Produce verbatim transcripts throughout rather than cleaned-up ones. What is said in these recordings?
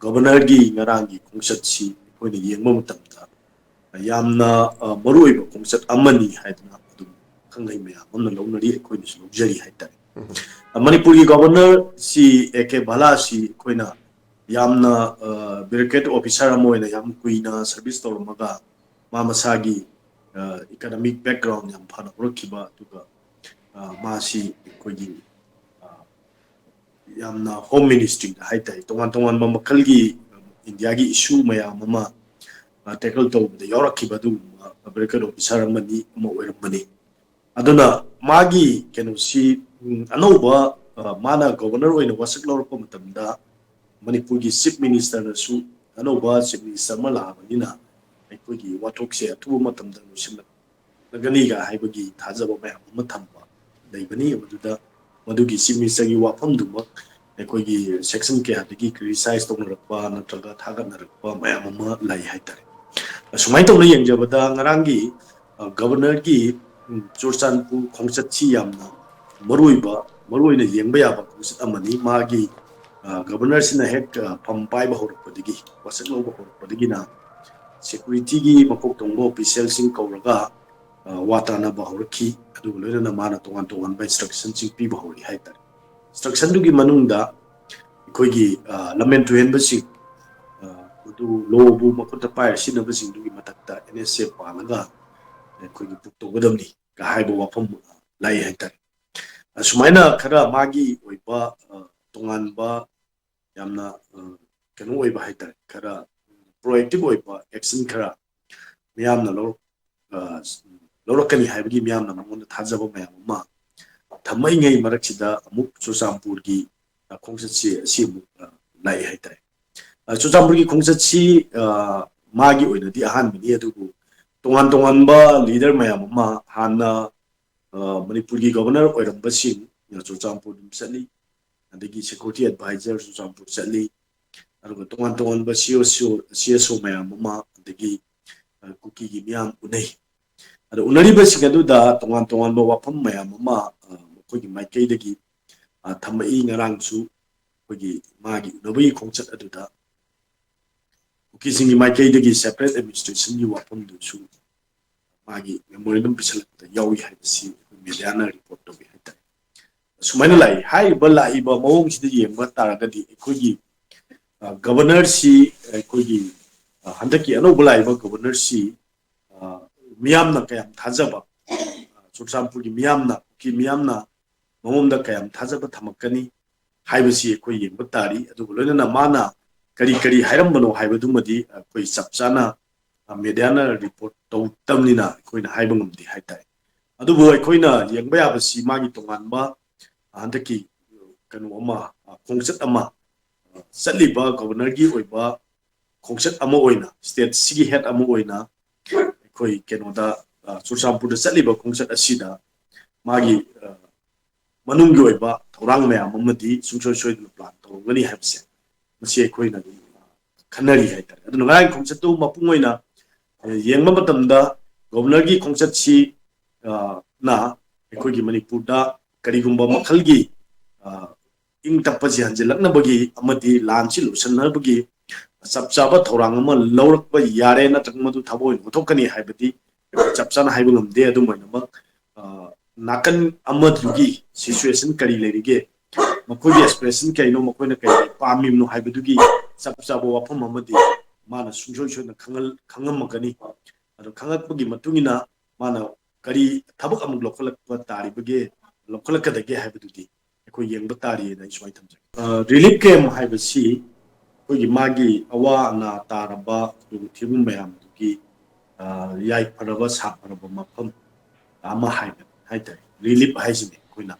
ꯒꯕꯔꯅꯔꯒꯤ ꯉꯔꯥꯡꯒꯤ ꯈꯣꯡꯆꯠꯁꯤ ꯑꯩꯈꯣꯏꯅ ꯌꯦꯡꯕ ꯃꯇꯝꯗ ꯌꯥꯝꯅ ꯃꯔꯨꯑꯣꯏꯕ ꯈꯣꯡꯆꯠ ꯑꯃꯅꯤ ꯍꯥꯏꯗꯅ ꯑꯗꯨꯝ ꯈꯪꯅꯩ, ꯃꯌꯥꯝ ꯑꯃꯅ ꯂꯧꯅꯔꯤ, ꯑꯩꯈꯣꯏꯅꯁꯨ ꯂꯧꯖꯔꯤ ꯍꯥꯏꯇꯥꯔꯦ꯫ ꯃꯅꯤꯄꯨꯔꯒꯤ ꯒꯕꯔꯅꯔꯁꯤ ꯑꯦ ꯀꯦ ꯚꯥꯂꯥꯁꯤ ꯑꯩꯈꯣꯏꯅ ꯌꯥꯝꯅ ꯕ꯭ꯌꯨꯔꯣꯀ꯭ꯔꯦꯠ ꯑꯣꯐꯤꯁꯥꯔ ꯑꯃ ꯑꯣꯏꯅ ꯌꯥꯝ ꯀꯨꯏꯅ ꯁꯔꯚꯤꯁ ꯇꯧꯔꯝꯃꯒ ꯃꯥ ꯃꯁꯥꯒꯤ ꯏꯀꯅꯣꯃꯤꯛ ꯕꯦꯛꯒ꯭ꯔꯥꯎꯟ ꯌꯥꯝ ꯐꯅ ꯍꯧꯔꯛꯈꯤꯕ, ꯑꯗꯨꯒ ꯃꯥꯁꯤ ꯑꯩꯈꯣꯏꯒꯤ ꯌꯥꯝꯅ ꯍꯣꯝ ꯃꯤꯅꯤꯁꯇ꯭ꯔꯤꯗ ꯍꯥꯏꯇꯥꯔꯦ, ꯇꯣꯉꯥꯟ ꯇꯣꯉꯥꯟꯕ ꯃꯈꯜꯒꯤ ꯏꯟꯗꯤꯌꯥꯒꯤ ꯏꯁꯨ ꯃꯌꯥꯝ ꯑꯃ ꯇꯦꯀꯜ ꯇꯧꯕꯗ ꯌꯥꯎꯔꯛꯈꯤꯕ ꯑꯗꯨꯒꯨꯝꯕ ꯕ꯭ꯌꯨꯔꯣꯀ꯭ꯔꯦꯠ ꯑꯣꯐꯤꯁꯥꯔ ꯑꯃꯅꯤ, ꯑꯃ ꯑꯣꯏꯔꯝꯕꯅꯤ꯫ ꯑꯗꯨꯅ ꯃꯥꯒꯤ ꯀꯩꯅꯣꯁꯤ ꯑꯅꯧꯕ, ꯃꯥꯅ ꯒꯣꯕꯔꯅꯔ ꯑꯣꯏꯅ ꯋꯥꯁꯛ ꯂꯧꯔꯛꯄ ꯃꯇꯝꯗ ꯃꯅꯤꯄꯨꯔꯒꯤ ꯆꯤꯐ ꯃꯤꯅꯤꯁꯇꯔꯅꯁꯨ ꯑꯅꯧꯕ ꯆꯤꯐ ꯃꯤꯅꯤꯁꯇꯔ ꯑꯃ ꯂꯥꯛꯑꯕꯅꯤꯅ ꯑꯩꯈꯣꯏꯒꯤ ꯋꯥꯊꯣꯛꯁꯦ ꯑꯊꯨꯕ ꯃꯇꯝꯗ ꯂꯣꯏꯁꯤꯜꯂꯛꯀꯅꯤꯒ ꯍꯥꯏꯕꯒꯤ ꯊꯥꯖꯕ ꯃꯌꯥꯝ ꯑꯃ ꯊꯝꯕ ꯂꯩꯕꯅꯤ꯫ ꯃꯗꯨꯗ ꯃꯗꯨꯒꯤ ꯆꯤꯐ ꯃꯤꯅꯤꯁꯇꯔꯒꯤ ꯋꯥꯐꯝꯗꯨꯃꯛ ꯑꯩꯈꯣꯏꯒꯤ ꯁꯦꯛꯁꯟ ꯀꯌꯥꯗꯒꯤ ꯀ꯭ꯔꯤꯇꯤꯁꯥꯏꯁ ꯇꯧꯅꯔꯛꯄ ꯅꯠꯇ꯭ꯔꯒ ꯊꯥꯒꯠꯅꯔꯛꯄ ꯃꯌꯥꯝ ꯑꯃ ꯂꯩ ꯍꯥꯏꯇꯥꯔꯦ꯫ ꯑꯁꯨꯃꯥꯏꯅ ꯇꯧꯅ ꯌꯦꯡꯖꯕꯗ ꯉꯔꯥꯡꯒꯤ ꯒꯕꯔꯅꯔꯒꯤ ꯆꯨꯔꯆꯥꯟꯄꯨꯔ ꯈꯣꯡꯆꯠꯁꯤ ꯌꯥꯝꯅ ꯃꯔꯨꯑꯣꯏꯕ, ꯃꯔꯨꯑꯣꯏꯅ ꯌꯦꯡꯕ ꯌꯥꯕ ꯈꯣꯡꯆꯠ ꯑꯃꯅꯤ꯫ ꯃꯥꯒꯤ ꯒꯕꯔꯅꯔꯁꯤꯅ ꯍꯦꯛ ꯐꯝ ꯄꯥꯏꯕ ꯍꯧꯔꯛꯄꯗꯒꯤ, ꯋꯥꯁꯛ ꯂꯧꯕ ꯍꯧꯔꯛꯄꯗꯒꯤꯅ ꯁꯦꯀ꯭ꯌꯨꯔꯤꯇꯤꯒꯤ ꯃꯀꯣꯛ ꯊꯣꯡꯕ ꯑꯣꯐꯤꯁꯤꯌꯦꯜꯁꯤꯡ ꯀꯧꯔꯒ ꯋꯥ ꯇꯥꯅꯕ ꯍꯧꯔꯛꯈꯤ꯫ ꯑꯗꯨꯒ ꯂꯣꯏꯅꯅ ꯃꯥꯅ ꯇꯣꯉꯥꯟ ꯇꯣꯉꯥꯟꯕ ꯏꯟꯁꯇ꯭ꯔꯛꯁꯟꯁꯤꯡ ꯄꯤꯕ ꯍꯧꯔꯛꯏ ꯍꯥꯏꯇꯥꯔꯦ꯫ ꯏꯟꯁꯇ꯭ꯔꯛꯁꯟꯗꯨꯒꯤ ꯃꯅꯨꯡꯗ ꯑꯩꯈꯣꯏꯒꯤ ꯂꯝꯃꯦꯟ ꯇꯨꯍꯦꯟꯕꯁꯤꯡ, ꯃꯗꯨ ꯂꯣꯕꯨ ꯃꯈꯨꯠꯇ ꯄꯥꯏꯔ ꯁꯤꯖꯤꯟꯅꯕꯁꯤꯡꯗꯨꯒꯤ ꯃꯊꯛꯇ ꯑꯦꯟ ꯑꯦꯁ ꯑꯦ ꯄꯥꯜꯂꯒ ꯑꯩꯈꯣꯏꯒꯤ ꯕꯨꯛ ꯇꯧꯒꯗꯕꯅꯤ ꯀ ꯍꯥꯏꯕ ꯋꯥꯐꯝ ꯂꯥꯛꯏ ꯍꯥꯏꯇꯥꯔꯦ꯫ ꯑꯁꯨꯃꯥꯏꯅ ꯈꯔ ꯃꯥꯒꯤ ꯑꯣꯏꯕ ꯇꯣꯉꯥꯟꯕ ꯌꯥꯝꯅ ꯀꯩꯅꯣ ꯑꯣꯏꯕ ꯍꯥꯏꯇꯥꯔꯦ, ꯈꯔ ꯄ꯭ꯔꯣꯑꯦꯛꯇꯤꯚ ꯑꯣꯏꯕ ꯑꯦꯛꯁꯟ ꯈꯔ ꯃꯤꯌꯥꯝꯅ ꯂꯧꯔꯛ ꯂꯧꯔꯛꯀꯅꯤ ꯍꯥꯏꯕꯒꯤ ꯃꯤꯌꯥꯝꯅ ꯃꯉꯣꯟꯗ ꯊꯥꯖꯕ ꯃꯌꯥꯝ ꯑꯃ ꯊꯝꯃꯛꯏꯉꯩ ꯃꯔꯛꯁꯤꯗ ꯑꯃꯨꯛ ꯆꯨꯔꯆꯥꯟꯄꯨꯔꯒꯤ ꯈꯣꯡꯆꯠꯁꯤ ꯑꯁꯤ ꯑꯃꯨꯛ ꯂꯥꯛꯏ ꯍꯥꯏꯇꯥꯔꯦ꯫ ꯆꯨꯔꯆꯥꯟꯄꯨꯔꯒꯤ ꯈꯣꯡꯆꯠꯁꯤ ꯃꯥꯒꯤ ꯑꯣꯏꯅꯗꯤ ꯑꯍꯥꯟꯕꯅꯤ, ꯑꯗꯨꯕꯨ ꯇꯣꯉꯥꯟ ꯇꯣꯉꯥꯟꯕ ꯂꯤꯗꯔ ꯃꯌꯥꯝ ꯑꯃ, ꯍꯥꯟꯅ ꯃꯅꯤꯄꯨꯔꯒꯤ ꯒꯕꯔꯅꯔ ꯑꯣꯏꯔꯝꯕꯁꯤꯡ ꯆꯨꯔꯆꯥꯟꯄꯨꯔ ꯑꯗꯨꯝ ꯆꯠꯂꯤ, ꯑꯗꯒꯤ ꯁꯦꯀ꯭ꯌꯨꯔꯤꯇꯤ ꯑꯦꯗꯚꯥꯏꯖꯔ ꯆꯨꯔꯆꯥꯟꯄꯨꯔ ꯆꯠꯂꯤ, ꯑꯗꯨꯒ ꯇꯣꯉꯥꯟ ꯇꯣꯉꯥꯟꯕ ꯁꯤ ꯑꯣ ꯁꯤ ꯑꯣ, ꯁꯤ ꯑꯦꯁ ꯑꯣ ꯃꯌꯥꯝ ꯑꯃ, ꯑꯗꯒꯤ ꯀꯨꯀꯤꯒꯤ ꯃꯤꯌꯥꯝ ꯎꯅꯩ꯫ ꯑꯗꯣ ꯎꯅꯔꯤꯕꯁꯤꯡ ꯑꯗꯨꯗ ꯇꯣꯉꯥꯟ ꯇꯣꯉꯥꯟꯕ ꯋꯥꯐꯝ ꯃꯌꯥꯝ ꯑꯃ ꯃꯈꯣꯏꯒꯤ ꯃꯥꯏꯀꯩꯗꯒꯤ ꯊꯝꯃꯛꯏ꯫ ꯉꯔꯥꯡꯁꯨ ꯑꯩꯈꯣꯏꯒꯤ ꯃꯥꯒꯤ ꯎꯅꯕꯒꯤ ꯈꯣꯡꯆꯠ ꯑꯗꯨꯗ ꯀꯨꯀꯤꯁꯤꯡꯒꯤ ꯃꯥꯏꯀꯩꯗꯒꯤ separate administrationꯒꯤ ꯋꯥꯐꯝꯗꯨꯁꯨ ꯃꯥꯒꯤ memorandum ꯄꯤꯁꯜꯂꯛꯄꯗ ꯌꯥꯎꯏ ꯍꯥꯏꯕꯁꯤ ꯑꯩꯈꯣꯏ mediaꯅ report ꯇꯧꯏ ꯍꯥꯏꯇꯥꯔꯦ꯫ ꯁꯨꯃꯥꯏꯅ ꯂꯥꯛꯏ꯫ ꯍꯥꯏꯔꯤꯕ ꯂꯥꯛꯏꯕ ꯃꯑꯣꯡꯁꯤꯗ ꯌꯦꯡꯕ ꯇꯥꯔꯒꯗꯤ ꯑꯩꯈꯣꯏꯒꯤ governorꯁꯤ, ꯑꯩꯈꯣꯏꯒꯤ ꯍꯟꯗꯛꯀꯤ ꯑꯅꯧꯕ ꯂꯥꯛꯏꯕ governorꯁꯤ ꯃꯤꯌꯥꯝꯅ ꯀꯌꯥꯝ ꯊꯥꯖꯕ, ꯆꯨꯔꯆꯥꯟꯄꯨꯔꯒꯤ ꯃꯤꯌꯥꯝꯅ, ꯀꯨꯀꯤ ꯃꯤꯌꯥꯝꯅ ꯃꯉꯣꯟꯗ ꯀꯌꯥꯝ ꯊꯥꯖꯕ ꯊꯝꯃꯛꯀꯅꯤ ꯍꯥꯏꯕꯁꯤ ꯑꯩꯈꯣꯏ ꯌꯦꯡꯕ ꯇꯥꯔꯤ꯫ ꯑꯗꯨꯒ ꯂꯣꯏꯅꯅ ꯃꯥꯅ ꯀꯔꯤ ꯀꯔꯤ ꯍꯥꯏꯔꯝꯕꯅꯣ ꯍꯥꯏꯕꯗꯨꯃꯗꯤ ꯑꯩꯈꯣꯏ ꯆꯞ ꯆꯥꯅ mediaꯅ report ꯇꯧꯗꯕꯅꯤꯅ ꯑꯩꯈꯣꯏꯅ ꯍꯥꯏꯕ ꯉꯝꯗꯦ ꯍꯥꯏꯇꯥꯔꯦ꯫ ꯑꯗꯨꯕꯨ ꯑꯩꯈꯣꯏꯅ ꯌꯦꯡꯕ ꯌꯥꯕꯁꯤ ꯃꯥꯒꯤ ꯇꯣꯉꯥꯟꯕ ꯍꯟꯗꯛꯀꯤ ꯀꯩꯅꯣ ꯑꯃ, ꯈꯣꯡꯆꯠ ꯑꯃ, ꯆꯠꯂꯤꯕ governorꯒꯤ ꯑꯣꯏꯕ ꯈꯣꯡꯆꯠ ꯑꯃ ꯑꯣꯏꯅ, stateꯁꯤꯒꯤ head ꯑꯃ ꯑꯣꯏꯅ ꯑꯩꯈꯣꯏ ꯀꯩꯅꯣꯗ, ꯆꯨꯔꯆꯥꯟꯄꯨꯔꯗ ꯆꯠꯂꯤꯕ ꯈꯣꯡꯆꯠ ꯑꯁꯤꯗ ꯃꯥꯒꯤ ꯃꯅꯨꯡꯒꯤ ꯑꯣꯏꯕ ꯊꯧꯔꯥꯡ ꯃꯌꯥꯝ ꯑꯃꯗꯤ ꯁꯨꯡꯁꯣꯏ ꯁꯣꯏꯗꯅ plan ꯇꯧꯔꯝꯒꯅꯤ ꯍꯥꯏꯕꯁꯦ ꯃꯁꯤ ꯑꯩꯈꯣꯏꯅ ꯑꯗꯨꯝ ꯈꯟꯅꯔꯤ ꯍꯥꯏꯇꯥꯔꯦ꯫ ꯑꯗꯨꯅ ꯉꯔꯥꯡꯒꯤ ꯈꯣꯡꯆꯠꯇꯨ ꯃꯄꯨꯡ ꯑꯣꯏꯅ ꯌꯦꯡꯕ ꯃꯇꯝꯗ governorꯒꯤ ꯈꯣꯡꯆꯠꯁꯤ ꯅ ꯑꯩꯈꯣꯏꯒꯤ ꯃꯅꯤꯄꯨꯔꯗ ꯀꯔꯤꯒꯨꯝꯕ ꯃꯈꯜꯒꯤ ꯏꯪ ꯇꯞꯄꯁꯤ ꯍꯟꯖꯤꯜꯂꯛꯅꯕꯒꯤ ꯑꯃꯗꯤ ꯂꯥꯟꯁꯤ ꯂꯣꯏꯁꯤꯟꯅꯕꯒꯤ ꯆꯞ ꯆꯥꯕ ꯊꯧꯔꯥꯡ ꯑꯃ ꯂꯧꯔꯛꯄ ꯌꯥꯔꯦ, ꯅꯠꯇ꯭ꯔꯒ ꯃꯗꯨ ꯊꯕꯛ ꯑꯣꯏꯅ ꯑꯣꯟꯊꯣꯛꯀꯅꯤ ꯍꯥꯏꯕꯗꯤ ꯆꯞ ꯆꯥꯅ ꯍꯥꯏꯕ ꯉꯝꯗꯦ꯫ ꯑꯗꯨꯝ ꯑꯣꯏꯅꯃꯛ, ꯅꯥꯀꯟ ꯑꯃꯗꯨꯒꯤ situation ꯀꯔꯤ ꯂꯩꯔꯤꯒꯦ, ꯃꯈꯣꯏꯒꯤ aspiration ꯀꯩꯅꯣ, ꯃꯈꯣꯏꯅ ꯀꯔꯤ ꯄꯥꯝꯃꯤꯕꯅꯣ ꯍꯥꯏꯕꯗꯨꯒꯤ ꯆꯞ ꯆꯥꯕ ꯋꯥꯐꯝ ꯑꯃꯗꯤ ꯃꯥꯅ ꯁꯨꯡꯁꯣꯏ ꯁꯣꯏꯗꯅ ꯈꯪꯍꯜ-, ꯈꯪꯉꯝꯃꯒꯅꯤ꯫ ꯑꯗꯣ ꯈꯪꯉꯛꯄꯒꯤ ꯃꯇꯨꯡ ꯏꯟꯅ ꯃꯥꯅ ꯀꯔꯤ ꯊꯕꯛ ꯑꯃꯨꯛ ꯂꯧꯈꯠꯂꯛꯄ ꯇꯥꯔꯤꯕꯒꯦ, ꯂꯧꯈꯠꯂꯛꯀꯗꯒꯦ ꯍꯥꯏꯕꯗꯨꯗꯤ ꯑꯩꯈꯣꯏ ꯌꯦꯡꯕ ꯇꯥꯔꯤꯅ ꯑꯩ ꯁꯨꯃꯥꯏꯅ ꯊꯝꯖꯒꯦ꯫ Relief camp ꯍꯥꯏꯕꯁꯤ ꯑꯩꯈꯣꯏꯒꯤ ꯃꯥꯒꯤ ꯑꯋꯥ ꯑꯅꯥ ꯇꯥꯔꯕ ꯈꯨꯗꯣꯡꯊꯤꯕ ꯃꯌꯥꯝꯗꯨꯒꯤ ꯌꯥꯏꯐꯔꯕ ꯁꯥꯐꯔꯕ ꯃꯐꯝ ꯑꯃ ꯍꯥꯏꯕ ꯍꯥꯏꯇꯥꯔꯦ꯫ Relief ꯍꯥꯏꯁꯤꯅꯤ ꯑꯩꯈꯣꯏꯅ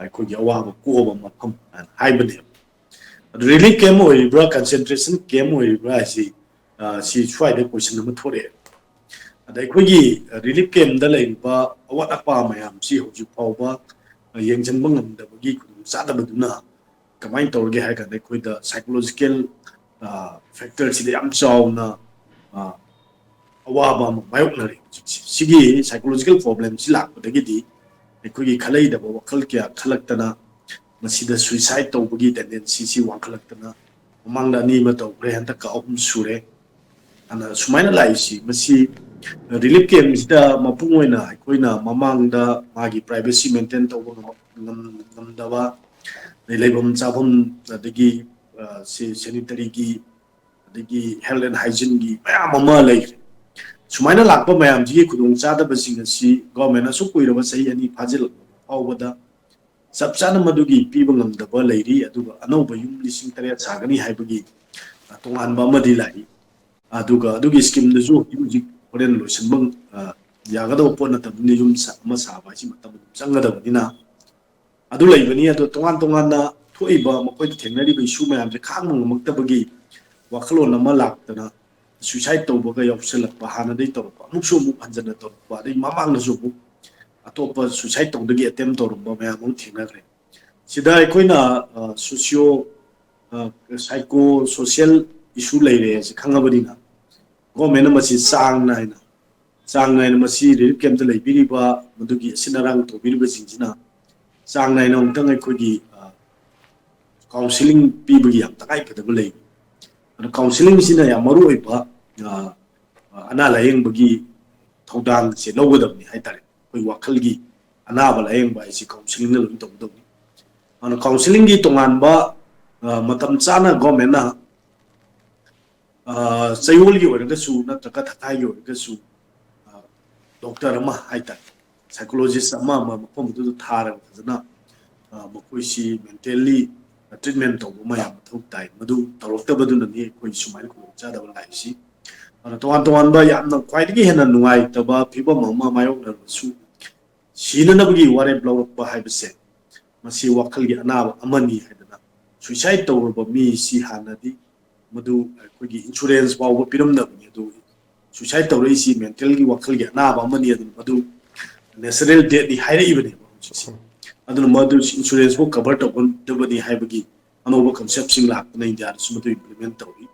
ꯑꯩꯈꯣꯏꯒꯤ ꯑꯋꯥꯕ ꯀꯣꯛꯑꯕ ꯃꯐꯝ ꯍꯥꯏꯅ ꯍꯥꯏꯕꯅꯦꯕ꯫ ꯑꯗꯨ relief camp ꯑꯣꯏꯔꯤꯕ꯭ꯔꯥ, concentration camp ꯑꯣꯏꯔꯤꯕ꯭ꯔꯥ ꯍꯥꯏꯁꯤ, ꯁꯤ ꯁ꯭ꯋꯥꯏꯗ question ꯑꯃ ꯊꯣꯛꯂꯛꯑꯦ꯫ ꯑꯗ ꯑꯩꯈꯣꯏꯒꯤ relief campꯇ ꯂꯩꯔꯤꯕ ꯑꯋꯥꯠ ꯑꯄꯥ ꯃꯌꯥꯝꯁꯤ ꯍꯧꯖꯤꯛ ꯐꯥꯎꯕ ꯌꯦꯡꯁꯤꯟꯕ ꯉꯝꯗꯕꯒꯤ ꯈꯨꯗꯣꯡꯆꯥꯗꯕꯗꯨꯅ ꯀꯃꯥꯏꯅ ꯇꯧꯔꯒꯦ ꯍꯥꯏ ꯀꯥꯟꯗ, ꯑꯩꯈꯣꯏꯗ psychological factorꯁꯤꯗ ꯌꯥꯝ ꯆꯥꯎꯅ ꯑꯋꯥꯕ ꯑꯃ ꯃꯥꯌꯣꯛꯅꯔꯦ ꯍꯧꯖꯤꯛꯁꯦ꯫ ꯁꯤꯒꯤ psychological problemꯁꯤ ꯂꯥꯛꯄꯗꯒꯤꯗꯤ ꯑꯩꯈꯣꯏꯒꯤ ꯈꯜꯂꯩꯗꯕ ꯋꯥꯈꯜ ꯀꯌꯥ ꯈꯜꯂꯛꯇꯅ, ꯃꯁꯤꯗ suicide ꯇꯧꯕꯒꯤ tendencyꯁꯤ ꯋꯥꯡꯈꯠꯂꯛꯇꯅ, ꯃꯃꯥꯡꯗ ꯑꯅꯤ ꯑꯃ ꯇꯧꯈ꯭ꯔꯦ, ꯍꯟꯗꯛꯀ ꯑꯍꯨꯝ ꯁꯨꯔꯦ꯫ ꯑꯗꯨꯅ ꯁꯨꯃꯥꯏꯅ ꯂꯥꯛꯏꯁꯤ, ꯃꯁꯤ ꯔꯤꯂꯤꯐ ꯀꯦꯝꯁꯤꯗ ꯃꯄꯨꯡ ꯑꯣꯏꯅ ꯑꯩꯈꯣꯏꯅ ꯃꯃꯥꯡꯗ ꯃꯥꯒꯤ ꯄ꯭ꯔꯥꯏꯚꯦꯁꯤ ꯃꯦꯟꯇꯦꯟ ꯇꯧꯕ ꯉꯝ- ꯉꯝ- ꯉꯝꯗꯕ, ꯑꯗꯩ ꯂꯩꯐꯝ ꯆꯥꯐꯝ, ꯑꯗꯒꯤ ꯁꯦꯅꯤꯇꯔꯤꯒꯤ, ꯑꯗꯒꯤ ꯍꯦꯜꯊ ꯑꯦꯟ ꯍꯥꯏꯖꯤꯟꯒꯤ ꯃꯌꯥꯝ ꯑꯃ ꯂꯩꯈ꯭ꯔꯦ꯫ ꯁꯨꯃꯥꯏꯅ ꯂꯥꯛꯄ ꯃꯌꯥꯝꯁꯤꯒꯤ ꯈꯨꯗꯣꯡꯆꯥꯗꯕꯁꯤꯡ ꯑꯁꯤ ꯒꯣꯔꯃꯦꯟ ꯑꯁꯨꯛ ꯀꯨꯏꯔꯕ ꯆꯍꯤ ꯑꯅꯤ ꯐꯥꯖꯤꯜꯂꯛꯄ ꯐꯥꯎꯕꯗ ꯆꯞ ꯆꯥꯅ ꯃꯗꯨꯒꯤ ꯄꯤꯕ ꯉꯝꯗꯕ ꯂꯩꯔꯤ꯫ ꯑꯗꯨꯒ ꯑꯅꯧꯕ ꯌꯨꯝ ꯂꯤꯁꯤꯡ ꯇꯔꯦꯠ ꯁꯥꯒꯅꯤ ꯍꯥꯏꯕꯒꯤ ꯇꯣꯉꯥꯟꯕ ꯑꯃꯗꯤ ꯂꯥꯛꯏ꯫ ꯑꯗꯨꯒ ꯑꯗꯨꯒꯤ ꯁ꯭ꯀꯤꯝꯗꯨꯁꯨ ꯍꯧꯖꯤꯛ ꯍꯧꯖꯤꯛ ꯍꯣꯔꯦꯟ ꯂꯣꯏꯁꯤꯟꯕ ꯌꯥꯒꯗꯕ ꯄꯣꯠ ꯅꯠꯇꯕꯅꯤꯅ, ꯌꯨꯝ ꯑꯃ ꯁꯥꯕ ꯍꯥꯏꯁꯤ ꯃꯇꯝ ꯑꯗꯨꯝ ꯆꯪꯒꯗꯕꯅꯤꯅ꯫ ꯑꯗꯨ ꯂꯩꯕꯅꯤ꯫ ꯑꯗꯣ ꯇꯣꯉꯥꯟ ꯇꯣꯉꯥꯟꯅ ꯊꯣꯛꯏꯕ ꯃꯈꯣꯏꯗ ꯊꯦꯡꯅꯔꯤꯕ ꯏꯁꯨ ꯃꯌꯥꯝꯁꯦ ꯈꯥꯡꯕ ꯉꯝꯃꯛꯇꯕꯒꯤ ꯋꯥꯈꯜꯂꯣꯟ ꯑꯃ ꯂꯥꯛꯇꯅ ꯁꯨꯏꯁꯥꯏꯠ ꯇꯧꯕꯒ ꯌꯥꯎꯁꯜꯂꯛꯄ, ꯍꯥꯟꯅꯗꯒꯤ ꯇꯧꯔꯛꯄ, ꯑꯃꯨꯛꯁꯨ ꯑꯃꯨꯛ ꯍꯟꯖꯟꯅ ꯇꯧꯔꯛꯄ, ꯑꯗꯩ ꯃꯃꯥꯡꯗꯁꯨ ꯑꯃꯨꯛ ꯑꯇꯣꯞꯄ ꯁꯨꯏꯁꯥꯏꯠ ꯇꯧꯕꯒꯤ ꯑꯦꯇꯦꯝ ꯇꯧꯔꯝꯕ ꯃꯌꯥꯝ ꯑꯃ ꯊꯦꯡꯅꯈ꯭ꯔꯦ꯫ ꯁꯤꯗ ꯑꯩꯈꯣꯏꯅ ꯁꯣꯁꯤꯌꯣ ꯁꯥꯏꯀꯣ ꯁꯣꯁꯤꯌꯦꯜ ꯏꯁꯨ ꯂꯩꯔꯦ ꯍꯥꯏꯁꯦ ꯈꯪꯉꯕꯅꯤꯅ, ꯒꯣꯔꯃꯦꯟꯅ ꯃꯁꯤ ꯆꯥꯡ ꯅꯥꯏꯅ ꯆꯥꯡ ꯅꯥꯏꯅ ꯃꯁꯤ ꯔꯤꯂꯤꯐ ꯀꯦꯝꯞꯇ ꯂꯩꯕꯤꯔꯤꯕ, ꯃꯗꯨꯒꯤ ꯑꯁꯤꯠ ꯑꯔꯥꯡ ꯇꯧꯕꯤꯔꯤꯕꯁꯤꯡꯁꯤꯅ ꯆꯥꯡ ꯅꯥꯏꯅ ꯑꯃꯨꯛꯇꯪ ꯑꯩꯈꯣꯏꯒꯤ ꯀꯥꯎꯟꯁꯤꯂꯤꯡ ꯄꯤꯕꯒꯤ ꯌꯥꯝ ꯇꯉꯥꯏꯐꯗꯕ ꯂꯩ꯫ ꯑꯗꯣ ꯀꯥꯎꯟꯁꯤꯂꯤꯡꯁꯤꯅ ꯌꯥꯝ ꯃꯔꯨ ꯑꯣꯏꯕ ꯑꯅꯥ ꯂꯥꯏꯌꯦꯡꯕꯒꯤ ꯊꯧꯗꯥꯡꯁꯦ ꯂꯧꯒꯗꯕꯅꯤ ꯍꯥꯏꯇꯥꯔꯦ꯫ ꯑꯩꯈꯣꯏ ꯋꯥꯈꯜꯒꯤ ꯑꯅꯥꯕ ꯂꯥꯏꯌꯦꯡꯕ ꯍꯥꯏꯁꯤ ꯀꯥꯎꯟꯁꯤꯂꯤꯡꯅ ꯂꯣꯏꯅ ꯇꯧꯒꯗꯕꯅꯤ꯫ ꯑꯗꯨꯅ ꯀꯥꯎꯟꯁꯤꯂꯤꯡꯒꯤ ꯇꯣꯉꯥꯟꯕ ꯃꯇꯝ ꯆꯥꯅ ꯒꯣꯔꯃꯦꯟꯅ ꯆꯌꯣꯜꯒꯤ ꯑꯣꯏꯔꯒꯁꯨ ꯅꯠꯇ꯭ꯔꯒ ꯊꯈꯥꯏꯒꯤ ꯑꯣꯏꯔꯒꯁꯨ ꯗꯣꯛꯇꯔ ꯑꯃ ꯍꯥꯏꯇꯥꯔꯦ, ꯁꯥꯏꯀꯣꯂꯣꯖꯤꯁ ꯑꯃ ꯑꯃ ꯃꯐꯝ ꯑꯗꯨꯗ ꯊꯥꯔꯒ ꯐꯖꯅ ꯃꯈꯣꯏꯁꯤ ꯃꯦꯟꯇꯦꯜꯂꯤ ꯇ꯭ꯔꯤꯠꯃꯦꯟ ꯇꯧꯕ ꯑꯃ ꯌꯥꯝ ꯃꯊꯧ ꯇꯥꯏ꯫ ꯃꯗꯨ ꯇꯧꯔꯛꯇꯕꯗꯨꯅꯅꯤ ꯑꯩꯈꯣꯏ ꯁꯨꯃꯥꯏꯅ ꯈꯨꯗꯣꯡꯆꯥꯗꯕ ꯂꯥꯛꯏꯁꯤ꯫ ꯑꯗꯨꯅ ꯇꯣꯉꯥꯟ ꯇꯣꯉꯥꯟꯕ ꯌꯥꯝꯅ ꯈ꯭ꯋꯥꯏꯗꯒꯤ ꯍꯦꯟꯅ ꯅꯨꯡꯉꯥꯏꯇꯕ ꯐꯤꯕꯝ ꯑꯃ ꯃꯥꯌꯣꯛꯅꯔꯕꯁꯨ, ꯁꯤꯅꯅꯕꯒꯤ ꯋꯥꯔꯦꯞ ꯂꯧꯔꯛꯄ ꯍꯥꯏꯕꯁꯦ ꯃꯁꯤ ꯋꯥꯈꯜꯒꯤ ꯑꯅꯥꯕ ꯑꯃꯅꯤ ꯍꯥꯏꯗꯅ, ꯁꯨꯏꯁꯥꯏꯠ ꯇꯧꯔꯕ ꯃꯤꯁꯤ ꯍꯥꯟꯅꯗꯤ ꯃꯗꯨ ꯑꯩꯈꯣꯏꯒꯤ ꯏꯟꯁꯨꯔꯦꯟꯁ ꯐꯥꯎꯕ ꯄꯤꯔꯝꯗꯕꯅꯤ꯫ ꯑꯗꯨ ꯁꯨꯏꯁꯥꯏꯠ ꯇꯧꯔꯛꯏꯁꯤ ꯃꯦꯟꯇꯦꯜꯒꯤ ꯋꯥꯈꯜꯒꯤ ꯑꯅꯥꯕ ꯑꯃꯅꯤ, ꯑꯗꯨꯅ ꯃꯗꯨ ꯅꯦꯆꯔꯦꯜ ꯗꯦꯠꯅꯤ ꯍꯥꯏꯔꯛꯏꯕꯅꯦꯕ ꯍꯧꯖꯤꯛꯁꯦ꯫ ꯑꯗꯨꯅ ꯃꯗꯨ ꯏꯟꯁꯨꯔꯦꯟꯁ ꯐꯥꯎ ꯀꯚꯔ ꯇꯧꯒꯗꯕꯅꯤ ꯍꯥꯏꯕꯒꯤ ꯑꯅꯧꯕ ꯀꯟꯁꯦꯞꯁꯤꯡ ꯂꯥꯛꯇꯅ ꯏꯟꯗꯤꯌꯥꯗꯁꯨ ꯃꯗꯨ ꯏꯝꯄ꯭ꯂꯤꯃꯦꯟ ꯇꯧꯔꯤ꯫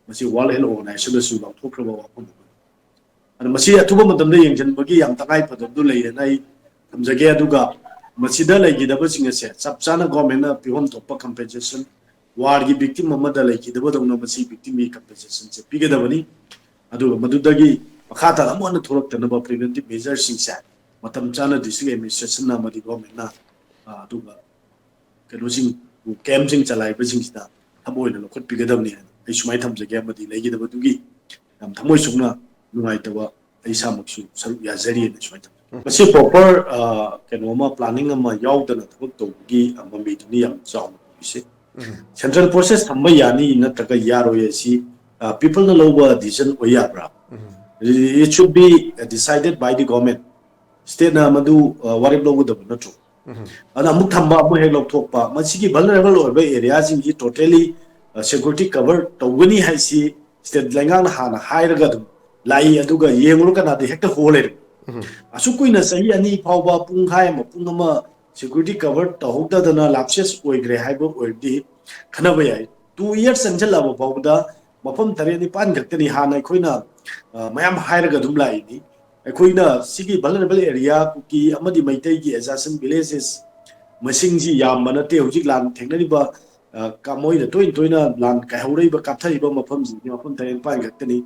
ꯃꯁꯤ ꯋꯥꯔꯜ ꯍꯦꯜꯊ ꯑꯣꯔꯒꯅꯥꯏꯖꯦꯁꯟꯗꯁꯨ ꯂꯥꯎꯊꯣꯛꯈ꯭ꯔꯕ ꯋꯥꯐꯝ ꯑꯃꯅꯤ꯫ ꯑꯗꯨꯅ ꯃꯁꯤ ꯑꯊꯨꯕ ꯃꯇꯝꯗ ꯌꯦꯡꯁꯤꯟꯕꯒꯤ ꯌꯥꯝ ꯇꯉꯥꯏ ꯐꯗꯕꯗꯨ ꯂꯩꯔꯦꯅ ꯑꯩ ꯊꯝꯖꯒꯦ꯫ ꯑꯗꯨꯒ ꯃꯁꯤꯗ ꯂꯩꯈꯤꯗꯕꯁꯤꯡ ꯑꯁꯦ ꯆꯞ ꯆꯥꯅ ꯒꯣꯔꯃꯦꯟꯅ ꯄꯤꯐꯝ ꯊꯣꯛꯄ ꯀꯝꯄꯦꯟꯁꯦꯁꯟ ꯋꯥꯔꯒꯤ ꯚꯤꯛꯇꯤꯝ ꯑꯃꯗ ꯂꯩꯈꯤꯗꯕꯗꯧꯅ ꯃꯁꯤ ꯚꯤꯛꯇꯤꯝꯒꯤ ꯀꯝꯄꯦꯟꯁꯦꯁꯟꯁꯦ ꯄꯤꯒꯗꯕꯅꯤ꯫ ꯑꯗꯨꯒ ꯃꯗꯨꯗꯒꯤ ꯃꯈꯥ ꯇꯥꯅ ꯑꯃꯨꯛ ꯍꯟꯅ ꯊꯣꯛꯂꯛꯇꯅꯕ ꯄ꯭ꯔꯤꯚꯦꯟꯇꯤꯞ ꯃꯦꯖꯔꯁꯤꯡꯁꯦ ꯃꯇꯝ ꯆꯥꯅ ꯗꯤꯁꯇ꯭ꯔꯤꯛ ꯑꯦꯗꯃꯤꯅꯤꯁꯇ꯭ꯔꯦꯁꯟꯅ ꯑꯃꯗꯤ ꯒꯣꯔꯃꯦꯟꯅ ꯑꯗꯨꯒ ꯀꯩꯅꯣꯁꯤꯡ ꯀꯦꯝꯁꯤꯡ ꯆꯂꯥꯏꯕꯁꯤꯡꯁꯤꯗ ꯊꯕꯛ ꯑꯣꯏꯅ ꯂꯧꯈꯠꯄꯤꯒꯗꯕꯅꯤ ꯍꯥꯏꯅ ꯑꯩ ꯁꯨꯃꯥꯏꯅ ꯊꯝꯖꯒꯦ꯫ ꯑꯃꯗꯤ ꯂꯩꯒꯗꯕꯗꯨꯒꯤ ꯌꯥꯝ ꯊꯃꯣꯏ ꯁꯣꯛꯅ ꯅꯨꯡꯉꯥꯏꯇꯕ ꯑꯩ ꯏꯁꯥꯃꯛꯁꯨ ꯁꯔꯨꯛ ꯌꯥꯖꯔꯤꯅ ꯁꯨꯃꯥꯏꯅ ꯊꯝꯖꯒꯦ꯫ ꯃꯁꯤ ꯄ꯭ꯔꯣꯄꯔ ꯀꯩꯅꯣ ꯑꯃ ꯄ꯭ꯂꯥꯅꯤꯡ ꯑꯃ ꯌꯥꯎꯗꯅ ꯊꯕꯛ ꯇꯧꯕꯒꯤ ꯃꯃꯤꯗꯨꯅꯤ ꯌꯥꯝ ꯆꯥꯎꯅ ꯇꯧꯔꯤꯁꯦ꯫ ꯁꯦꯟꯇ꯭ꯔꯦꯜ ꯄ꯭ꯔꯣꯁꯦꯁ ꯊꯝꯕ ꯌꯥꯅꯤ ꯅꯠꯇ꯭ꯔꯒ ꯌꯥꯔꯣꯏ ꯑꯁꯤ ꯄꯤꯄꯜꯅ ꯂꯧꯕ ꯗꯤꯁꯤꯖꯟ ꯑꯣꯏ ꯌꯥꯕ꯭ꯔꯥ? It should be decided by the government. ꯁ꯭ꯇꯦꯠꯅ ꯃꯗꯨ ꯋꯥꯔꯦꯞ ꯂꯧꯒꯗꯕ ꯅꯠꯇ꯭ꯔꯣ? ꯑꯗꯨꯅ ꯑꯃꯨꯛ ꯊꯝꯕ ꯑꯃꯨꯛ ꯍꯦꯛ ꯂꯧꯊꯣꯛꯄ, ꯃꯁꯤꯒꯤ ꯚꯜꯅꯔꯦꯕꯜ ꯑꯣꯏꯕ ꯑꯦꯔꯤꯌꯥꯁꯤꯡꯁꯤ ꯇꯣꯇꯦꯂꯤ ꯁꯦꯀ꯭ꯌꯨꯔꯤꯇꯤ ꯀꯚꯔ ꯇꯧꯒꯅꯤ ꯍꯥꯏꯁꯤ ꯁ꯭ꯇꯦꯠ ꯂꯩꯉꯥꯛꯅ ꯍꯥꯟꯅ ꯍꯥꯏꯔꯒ ꯑꯗꯨꯝ ꯂꯥꯛꯏ, ꯑꯗꯨꯒ ꯌꯦꯡꯉꯨꯔ ꯀꯅꯥꯗ ꯍꯦꯛꯇ ꯍꯣ ꯂꯩꯔꯦ꯫ ꯑꯁꯨꯛ ꯀꯨꯏꯅ ꯆꯍꯤ ꯑꯅꯤ ꯐꯥꯎꯕ ꯄꯨꯡꯈꯥꯏ ꯑꯃ ꯄꯨꯡ ꯑꯃ ꯁꯦꯀ꯭ꯌꯨꯔꯤꯇꯤ ꯀꯚꯔ ꯇꯧꯍꯧꯗꯗꯅ ꯂꯥꯞꯁꯦꯁ ꯑꯣꯏꯈ꯭ꯔꯦ ꯍꯥꯏꯕ ꯑꯣꯏꯔꯗꯤ ꯈꯟꯅꯕ ꯌꯥꯏ꯫ ꯇꯨ ꯏꯌꯔꯁ ꯆꯪꯁꯤꯜꯂꯛꯑꯕ ꯐꯥꯎꯕꯗ ꯃꯐꯝ ꯇꯔꯦꯠ ꯅꯤꯄꯥꯟ ꯈꯛꯇꯅꯤ ꯍꯥꯟꯅ ꯑꯩꯈꯣꯏꯅ ꯃꯌꯥꯝ ꯍꯥꯏꯔꯒ ꯑꯗꯨꯝ ꯂꯥꯛꯏꯅꯤ꯫ ꯑꯩꯈꯣꯏꯅ ꯁꯤꯒꯤ ꯚꯜꯅꯔꯦꯕꯜ ꯑꯦꯔꯤꯌꯥ ꯀꯨꯀꯤ ꯑꯃꯗꯤ ꯃꯩꯇꯩꯒꯤ ꯑꯦꯖꯥꯁꯟ ꯚꯤꯂꯦꯖꯦꯁ ꯃꯁꯤꯡꯁꯤ ꯌꯥꯝꯕ ꯅꯠꯇꯦ꯫ ꯍꯧꯖꯤꯛ ꯂꯥꯟ ꯊꯦꯡꯅꯔꯤꯕ ꯃꯣꯏꯅ ꯇꯣꯏꯅ ꯇꯣꯏꯅ ꯂꯥꯟ ꯀꯥꯏꯍꯧꯔꯛꯏꯕ ꯀꯥꯞꯊꯔꯤꯕ ꯃꯐꯝꯁꯤꯡꯁꯤ ꯃꯐꯝ ꯇꯔꯦꯠ ꯅꯤꯄꯥꯟ ꯈꯛꯇꯅꯤ꯫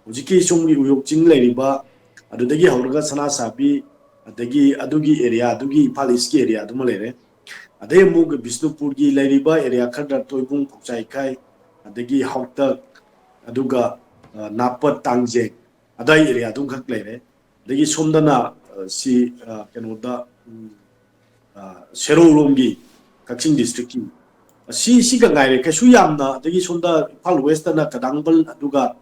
ꯍꯧꯖꯤꯛꯀꯤ ꯁꯣꯝꯒꯤ ꯎꯌꯣꯛ ꯆꯤꯡ ꯂꯩꯔꯤꯕ, ꯑꯗꯨꯗꯒꯤ ꯍꯧꯔꯒ ꯁꯅꯥꯁꯥꯕꯤ, ꯑꯗꯒꯤ ꯑꯗꯨꯒꯤ ꯑꯦꯔꯤꯌꯥ, ꯑꯗꯨꯒꯤ ꯏꯝꯐꯥꯜ ꯏꯁꯀꯤ ꯑꯦꯔꯤꯌꯥꯗꯨꯃ ꯂꯩꯔꯦ꯫ ꯑꯗꯩ ꯑꯃꯨꯛ ꯕꯤꯁꯅꯨꯄꯨꯔꯒꯤ ꯂꯩꯔꯤꯕ ꯑꯦꯔꯤꯌꯥ ꯈꯔꯗ ꯇꯣꯏꯕꯨꯡ, ꯐꯧꯆꯥꯏꯈꯥꯏ, ꯑꯗꯒꯤ ꯍꯥꯎꯇꯛ, ꯑꯗꯨꯒ ꯅꯥꯄꯠ, ꯇꯥꯡꯖꯦꯡ, ꯑꯗꯥꯏ ꯑꯦꯔꯤꯌꯥꯗꯨꯝꯈꯛ ꯂꯩꯔꯦ꯫ ꯑꯗꯒꯤ ꯁꯣꯝꯗꯅ ꯁꯤ ꯀꯩꯅꯣꯗ ꯁꯦꯔꯧꯔꯣꯝꯒꯤ, ꯀꯛꯆꯤꯡ ꯗꯤꯁꯇ꯭ꯔꯤꯛꯀꯤ ꯁꯤ ꯁꯤꯒ ꯉꯥꯏꯔꯦ꯫ ꯀꯩꯁꯨ ꯌꯥꯝꯅ, ꯑꯗꯒꯤ ꯁꯣꯝꯗ ꯏꯝꯐꯥꯜ ꯋꯦꯁꯇꯅ ꯀꯗꯥꯡꯕꯜ, ꯑꯗꯨꯒ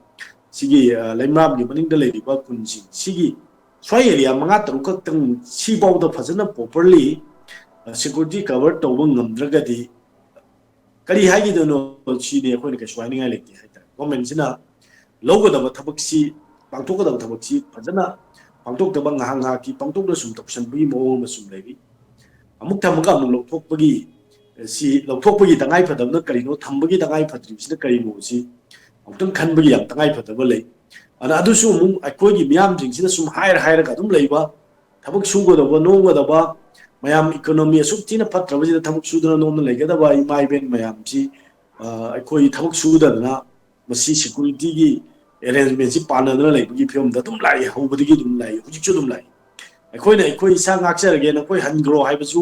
ꯁꯤꯒꯤ ꯂꯩꯃꯔꯥꯝꯒꯤ ꯃꯅꯤꯡꯗ ꯂꯩꯔꯤꯕ ꯈꯨꯟꯁꯤꯡ ꯁꯤꯒꯤ ꯁ꯭ꯋꯥꯏ ꯑꯦꯔꯤꯌꯥ ꯃꯉꯥ ꯇꯔꯨꯛ ꯈꯛꯇꯪ ꯁꯤꯐꯥꯎꯗ ꯐꯖꯅ ꯄ꯭ꯔꯣꯄꯔꯂꯤ ꯁꯦꯀ꯭ꯌꯨꯔꯤꯇꯤ ꯀꯚꯔ ꯇꯧꯕ ꯉꯝꯗ꯭ꯔꯒꯗꯤ ꯀꯔꯤ ꯍꯥꯏꯈꯤꯗꯣꯏꯅꯣ? ꯁꯤꯅꯤ ꯑꯩꯈꯣꯏꯅ ꯀꯩꯁꯨ ꯍꯥꯏꯅꯤꯡꯉꯥꯏ ꯂꯩꯇꯦ ꯍꯥꯏꯇꯥꯔꯦ꯫ ꯒꯣꯔꯃꯦꯟꯁꯤꯅ ꯂꯧꯒꯗꯕ ꯊꯕꯛꯁꯤ, ꯄꯥꯡꯊꯣꯛꯀꯗꯕ ꯊꯕꯛꯁꯤ ꯐꯖꯅ ꯄꯥꯡꯊꯣꯛꯇꯕ, ꯉꯥꯏꯍꯥꯛ ꯉꯥꯏꯍꯥꯛꯀꯤ ꯄꯥꯡꯊꯣꯛꯇ ꯁꯨꯝ ꯇꯧꯁꯟꯕꯒꯤ ꯃꯑꯣꯡ ꯑꯃ ꯁꯨꯝ ꯂꯩꯔꯤ꯫ ꯑꯃꯨꯛ ꯊꯝꯃꯒ ꯑꯃꯨꯛ ꯂꯧꯊꯣꯛꯄꯒꯤ, ꯁꯤ ꯂꯧꯊꯣꯛꯄꯒꯤ ꯇꯉꯥꯏ ꯐꯗꯕꯅ ꯀꯔꯤꯅꯣ, ꯊꯝꯕꯒꯤ ꯇꯉꯥꯏ ꯐꯗ꯭ꯔꯤꯕꯁꯤꯅ ꯀꯔꯤꯅꯣ, ꯁꯤ ꯑꯃꯨꯛꯇꯪ ꯈꯟꯕꯒꯤ ꯌꯥꯝ ꯇꯉꯥꯏ ꯐꯗꯕ ꯂꯩ꯫ ꯑꯗꯨꯅ ꯑꯗꯨꯁꯨ ꯑꯃꯨꯛ ꯑꯩꯈꯣꯏꯒꯤ ꯃꯤꯌꯥꯝꯁꯤꯡꯁꯤꯅ ꯁꯨꯝ ꯍꯥꯏꯔ ꯍꯥꯏꯔꯒ ꯑꯗꯨꯝ ꯂꯩꯕ, ꯊꯕꯛ ꯁꯨꯒꯗꯕ ꯅꯣꯝꯒꯗꯕ, ꯃꯌꯥꯝ ꯏꯀꯣꯅꯣꯃꯤ ꯑꯁꯨꯛ ꯊꯤꯅ ꯐꯠꯇ꯭ꯔꯕꯁꯤꯗ ꯊꯕꯛ ꯁꯨꯗꯅ ꯅꯣꯝꯅ ꯂꯩꯒꯗꯕ ꯏꯃꯥ ꯏꯕꯦꯟ ꯃꯌꯥꯝꯁꯤ ꯑꯩꯈꯣꯏ ꯊꯕꯛ ꯁꯨꯗꯗꯅ ꯃꯁꯤ ꯁꯦꯀ꯭ꯌꯨꯔꯤꯇꯤꯒꯤ ꯑꯦꯔꯦꯟꯖꯃꯦꯟꯁꯤ ꯄꯥꯟꯅꯗꯅ ꯂꯩꯕꯒꯤ ꯐꯤꯕꯝꯗ ꯑꯗꯨꯝ ꯂꯥꯛꯏ꯫ ꯍꯧꯕꯗꯒꯤ ꯑꯗꯨꯝ ꯂꯥꯛꯏ, ꯍꯧꯖꯤꯛꯁꯨ ꯑꯗꯨꯝ ꯂꯥꯛꯏ꯫ ꯑꯩꯈꯣꯏꯅ ꯑꯩꯈꯣꯏ ꯏꯁꯥ ꯉꯥꯛꯆꯔꯒꯦ, ꯅꯈꯣꯏ ꯍꯟꯈ꯭ꯔꯣ ꯍꯥꯏꯕꯁꯨ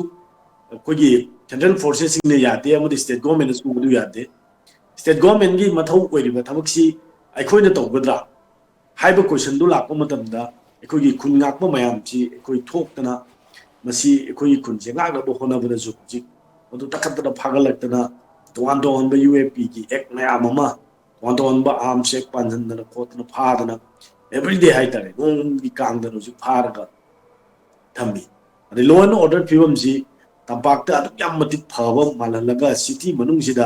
ꯑꯩꯈꯣꯏꯒꯤ ꯁꯦꯟꯇ꯭ꯔꯦꯜ ꯐꯣꯔꯁꯦꯁꯁꯤꯡꯅ ꯌꯥꯗꯦ, ꯑꯃꯗꯤ ꯁ꯭ꯇꯦꯠ ꯒꯣꯔꯃꯦꯟꯅ ꯁꯨꯕꯗꯨ ꯌꯥꯗꯦ꯫ ꯁ꯭ꯇꯦꯠ ꯒꯣꯔꯃꯦꯟꯒꯤ ꯃꯊꯧ ꯑꯣꯏꯔꯤꯕ ꯊꯕꯛꯁꯤ ꯑꯩꯈꯣꯏꯅ ꯇꯧꯒꯗ꯭ꯔꯥ ꯍꯥꯏꯕ ꯀꯣꯏꯁꯟꯗꯨ ꯂꯥꯛꯄ ꯃꯇꯝꯗ, ꯑꯩꯈꯣꯏꯒꯤ ꯈꯨꯟ ꯉꯥꯛꯄ ꯃꯌꯥꯝꯁꯤ ꯑꯩꯈꯣꯏ ꯊꯣꯛꯇꯅ ꯃꯁꯤ ꯑꯩꯈꯣꯏꯒꯤ ꯈꯨꯟꯁꯦ ꯉꯥꯛꯅꯕ ꯍꯣꯠꯅꯕꯗꯁꯨ ꯍꯧꯖꯤꯛ ꯃꯗꯨ ꯇꯛꯈꯠꯇꯅ ꯐꯥꯒꯠꯂꯛꯇꯅ, ꯇꯣꯉꯥꯟ ꯇꯣꯉꯥꯟꯕ ꯌꯨ ꯑꯦ ꯄꯤꯒꯤ ꯑꯦꯛ ꯃꯌꯥꯝ ꯑꯃ, ꯇꯣꯉꯥꯟ ꯇꯣꯉꯥꯟꯕ ꯑꯥꯔꯝꯁ ꯑꯦꯛ ꯄꯥꯟꯁꯤꯟꯗꯅ ꯈꯣꯠꯇꯅ ꯐꯥꯗꯅ, ꯑꯦꯕ꯭ꯔꯤꯗꯦ ꯍꯥꯏꯇꯥꯔꯦ, ꯅꯣꯡꯃꯒꯤ ꯀꯥꯡꯗꯅ ꯍꯧꯖꯤꯛ ꯐꯥꯔꯒ ꯊꯝꯃꯤ꯫ ꯑꯗꯩ law and order ꯐꯤꯕꯝꯁꯤ ꯇꯝꯄꯥꯛꯇ ꯑꯗꯨꯛ ꯌꯥꯝ ꯃꯇꯤꯛ ꯐꯕ ꯃꯥꯜꯍꯜꯂꯒ, ꯁꯤꯇꯤ ꯃꯅꯨꯡꯁꯤꯗ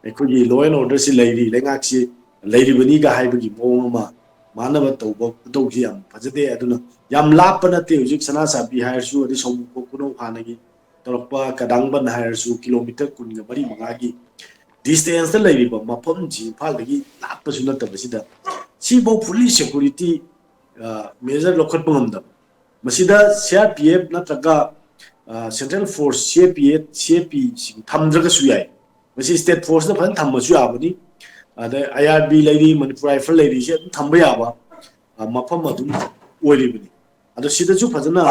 ꯑꯩꯈꯣꯏꯒꯤ law and orderꯁꯤ ꯂꯩꯔꯤ, ꯂꯩꯉꯥꯛꯁꯤ ꯂꯩꯔꯤꯕꯅꯤꯒ ꯍꯥꯏꯕꯒꯤ ꯃꯑꯣꯡ ꯑꯃ, ꯃꯥꯟꯅꯕ ꯇꯧꯕ ꯈꯨꯇꯧꯁꯤ ꯌꯥꯝ ꯐꯖꯗꯦ꯫ ꯑꯗꯨꯅ ꯌꯥꯝ ꯂꯥꯞꯄ ꯅꯠꯇꯦ꯫ ꯍꯧꯖꯤꯛ ꯁꯅꯥ ꯁꯥꯕꯤ ꯍꯥꯏꯔꯁꯨ, ꯑꯗꯩ ꯁꯥꯎꯕꯨ ꯈꯣꯡꯅꯧ ꯍꯥꯟꯅꯒꯤ ꯇꯧꯔꯛꯄ ꯀꯗꯥꯡꯕꯟ ꯍꯥꯏꯔꯁꯨ, ꯀꯤꯂꯣꯃꯤꯇꯔ ꯀꯨꯟꯒ ꯃꯔꯤ ꯃꯉꯥꯒꯤ ꯗꯤꯁꯇꯦꯟꯁꯇ ꯂꯩꯔꯤꯕ ꯃꯐꯝꯁꯤ ꯏꯝꯐꯥꯜꯗꯒꯤ ꯂꯥꯞꯄꯁꯨ ꯅꯠꯇꯕꯁꯤꯗ, ꯁꯤꯐꯥꯎ fully security measure ꯂꯧꯈꯠꯄ ꯉꯝꯗꯕ, ꯃꯁꯤꯗ ꯁꯤ ꯑꯥꯔ ꯄꯤ ꯑꯦꯐ ꯅꯠꯇ꯭ꯔꯒ ꯁꯦꯟꯇ꯭ꯔꯦꯜ ꯐꯣꯔꯁ, ꯁꯤ ꯑꯦ ꯄꯤ ꯑꯦꯐ, ꯁꯤ ꯑꯦ ꯄꯤꯁꯤꯡ ꯊꯝꯗ꯭ꯔꯒꯁꯨ ꯌꯥꯏ꯫ ꯃꯁꯤ ꯁ꯭ꯇꯦꯠ ꯐꯣꯔꯁꯅ ꯐꯖꯅ ꯊꯝꯕꯁꯨ ꯌꯥꯕꯅꯤ꯫ ꯑꯗꯩ ꯑꯥꯏ ꯑꯥꯔ ꯕꯤ ꯂꯩꯔꯤ, ꯃꯅꯤꯄꯨꯔ ꯔꯥꯏꯐꯜ ꯂꯩꯔꯤꯁꯦ ꯑꯗꯨꯝ ꯊꯝꯕ ꯌꯥꯕ ꯃꯐꯝ ꯑꯗꯨꯝ ꯑꯣꯏꯔꯤꯕꯅꯤ꯫ ꯑꯗꯣ ꯁꯤꯗꯁꯨ ꯐꯖꯅ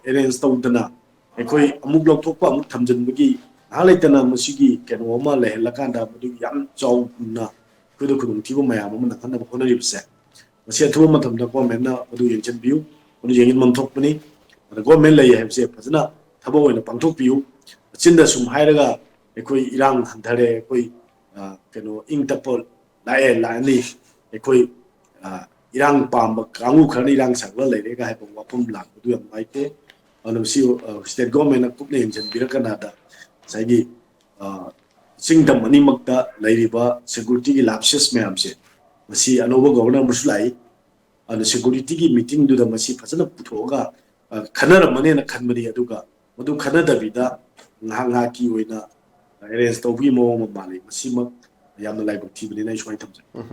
ꯑꯦꯔꯦꯟꯖ ꯇꯧꯗꯅ, ꯑꯩꯈꯣꯏ ꯑꯃꯨꯛ ꯂꯧꯊꯣꯛꯄ, ꯑꯃꯨꯛ ꯊꯝꯖꯤꯟꯕꯒꯤ, ꯉꯥꯏꯍꯥꯛ ꯂꯩꯇꯅ ꯃꯁꯤꯒꯤ ꯀꯩꯅꯣ ꯑꯃ ꯂꯩꯍꯜꯂꯀꯥꯟꯗ ꯃꯗꯨꯒꯤ ꯌꯥꯝ ꯆꯥꯎꯅ ꯑꯩꯈꯣꯏꯗ ꯈꯨꯗꯣꯡꯊꯤꯕ ꯃꯌꯥꯝ ꯑꯃ ꯅꯪꯍꯟꯅꯕ ꯍꯣꯠꯅꯔꯤꯕꯁꯦ, ꯃꯁꯤ ꯑꯊꯨꯕ ꯃꯇꯝꯗ ꯒꯣꯔꯃꯦꯟꯅ ꯃꯗꯨ ꯌꯦꯡꯁꯤꯟꯕꯤꯌꯨ, ꯃꯗꯨ ꯌꯦꯡꯁꯤꯟꯐꯝ ꯊꯣꯛꯄꯅꯤ꯫ ꯑꯗ ꯒꯣꯔꯃꯦꯟ ꯂꯩ ꯍꯥꯏꯕꯁꯦ ꯐꯖꯅ ꯊꯕꯛ ꯑꯣꯏꯅ ꯄꯥꯡꯊꯣꯛꯄꯤꯌꯨ꯫ ꯑꯆꯤꯟꯗ ꯁꯨꯝ ꯍꯥꯏꯔꯒ ꯑꯩꯈꯣꯏ ꯏꯔꯥꯡ ꯍꯟꯊꯔꯦ, ꯑꯩꯈꯣꯏ ꯀꯩꯅꯣ ꯏꯪ ꯇꯞꯄ ꯂꯥꯛꯑꯦ, ꯂꯥꯛꯑꯅꯤ, ꯑꯩꯈꯣꯏ ꯏꯔꯥꯡ ꯄꯥꯝꯕ ꯀꯥꯡꯕꯨ ꯈꯔꯅ ꯏꯔꯥꯡ ꯁꯥꯒꯠꯂ ꯂꯩꯔꯦꯒ ꯍꯥꯏꯕ ꯋꯥꯐꯝ ꯂꯥꯛꯄꯗꯨ ꯌꯥꯝ ꯅꯨꯡꯉꯥꯏꯇꯦ꯫ ꯑꯗꯨꯅ ꯃꯁꯤ ꯁ꯭ꯇꯦꯠ ꯒꯣꯔꯃꯦꯟꯅ ꯀꯨꯞꯅ ꯌꯦꯡꯁꯤꯟꯕꯤꯔꯀꯥꯟꯗ ꯉꯁꯥꯏꯒꯤ ꯆꯤꯡꯗꯝ ꯑꯅꯤꯃꯛꯇ ꯂꯩꯔꯤꯕ ꯁꯦꯀ꯭ꯌꯨꯔꯤꯇꯤꯒꯤ ꯂꯥꯞꯁꯦꯁ ꯃꯌꯥꯝꯁꯦ, ꯃꯁꯤ ꯑꯅꯧꯕ ꯒꯣꯕꯔꯅꯔ ꯑꯃꯁꯨ ꯂꯥꯛꯏ꯫ ꯑꯗꯨ ꯁꯦꯀ꯭ꯌꯨꯔꯤꯇꯤꯒꯤ ꯃꯤꯇꯤꯡꯗꯨꯗ ꯃꯁꯤ ꯐꯖꯅ ꯄꯨꯊꯣꯛꯑꯒ ꯈꯟꯅꯔꯝꯃꯅꯦꯅ ꯈꯟꯕꯅꯤ꯫ ꯑꯗꯨꯒ ꯃꯗꯨ ꯈꯟꯅꯗꯕꯤꯗ ꯉꯥꯏꯍꯥꯛ ꯉꯥꯏꯍꯥꯛꯀꯤ ꯑꯣꯏꯅ ꯑꯦꯔꯦꯟꯖ ꯇꯧꯕꯒꯤ ꯃꯑꯣꯡ ꯑꯃ ꯃꯥꯜꯂꯤ꯫ ꯃꯁꯤꯃꯛ ꯌꯥꯝꯅ ꯂꯥꯏꯕꯛ ꯊꯤꯕꯅꯤꯅ ꯑꯩ ꯁꯨꯃꯥꯏꯅ ꯊꯝꯖꯒꯦ꯫